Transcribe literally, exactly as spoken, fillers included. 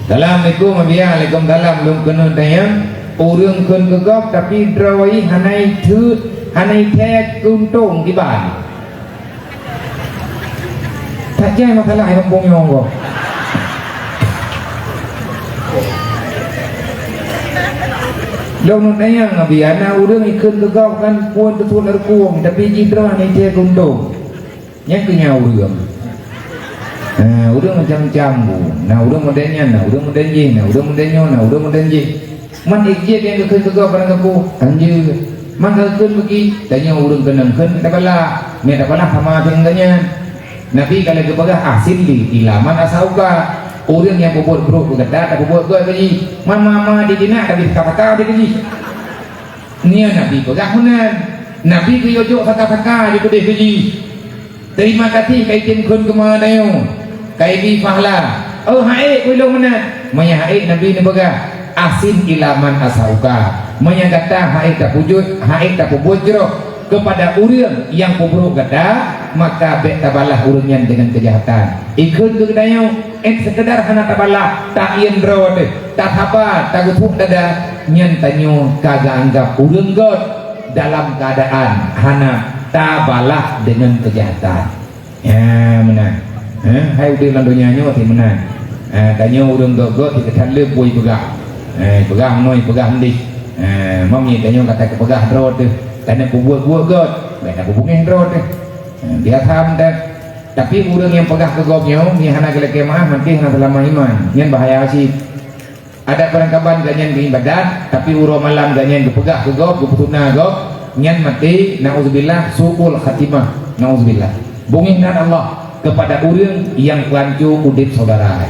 Assalamualaikum, Abi. Waalaikumsalam. Lôn keuneuk tanyong, ureueng kheun keu gob, tapi droe hana itheuk, hana ithèe keuntông kiban. That jai masalah nyang phôn nyoe gob. Lôn neuk tanyong, Abi, na ureueng ikheun keu gob kan phôn teusuet lam rukong, tapi jih droe hana ithèe keuntông. Nyan keuh nyan ureueng. Ha, ureueng macam-macam bu. Na ureueng model nyan, na ureueng model jih, na ureueng model nyoe, na ureueng model jih. Man ék jeuet nyang geukheun keu gob barang gampông, hanjeuet. Man geukheun beugi, tanyoe ureueng keunong kheun tabalah. Meuh tabalah sama deungon gobnyan. Nabi ka lheueh geupeugah, "Ahsin li ila man asauka." Ureueng nyang peubuet brok keu gata, tapeubuet gèt keu jih. Man ma-ma di dinak, tapi saka-saka di keu jih. Nyan Nabi peugah meunan. Nabi geuyue jok saka-saka jipeudeh keu jih. Terima kasih ka item kheun keu ma tanyoe. Ka ibi pahala. Oh, ha'ék keu lôn meunan. Meunyo ha'ék Nabi neupeugah, "Ahsin ila man asauka." Meunyo gata ha'ék tapeujeuet, ha'ék tapeubuet jroh kepada ureueng nyang peubrok gata, maka bèk tabalah ureueng nyan deungon keujahatan. Ikheun keu geutanyoe, eh, sekedar hana tabalah, taiem droe teuh, tasaba, tageupuk dada, nyan tanyoe ka geuanggab ureueng gèt dalam keuadaan hana tabalah deungon keujahatan. Ya, meunan. Eh, hai udép lam donya nyoe ti meunan. Eh, tanyoe ureueng gèt-gèt ti keutan le bui peugah. Eh, peugah meunoe, peugah meunan. Eh, mam nyan tanyoe ka tapeugah droe teuh, ka na peubuet-buet gèt, bèk na peubungéh droe teuh. Eh, biasa meunan. Tapi ureueng nyang peugah keu gob nyoe, nyan hana geulakèe meu'ah, maté hana seulama iman. Nyan bahaya cit. Adak barangkaban gobnyan geuibadat, tapi uroe malam gobnyan geupeugah keu gob, geupeusuna gob, nyan maté, na'udzubillah, su'ul khatimah, na'udzubillah. Beungéh nan Allah kepada ureueng nyang peuhanco udép syedara.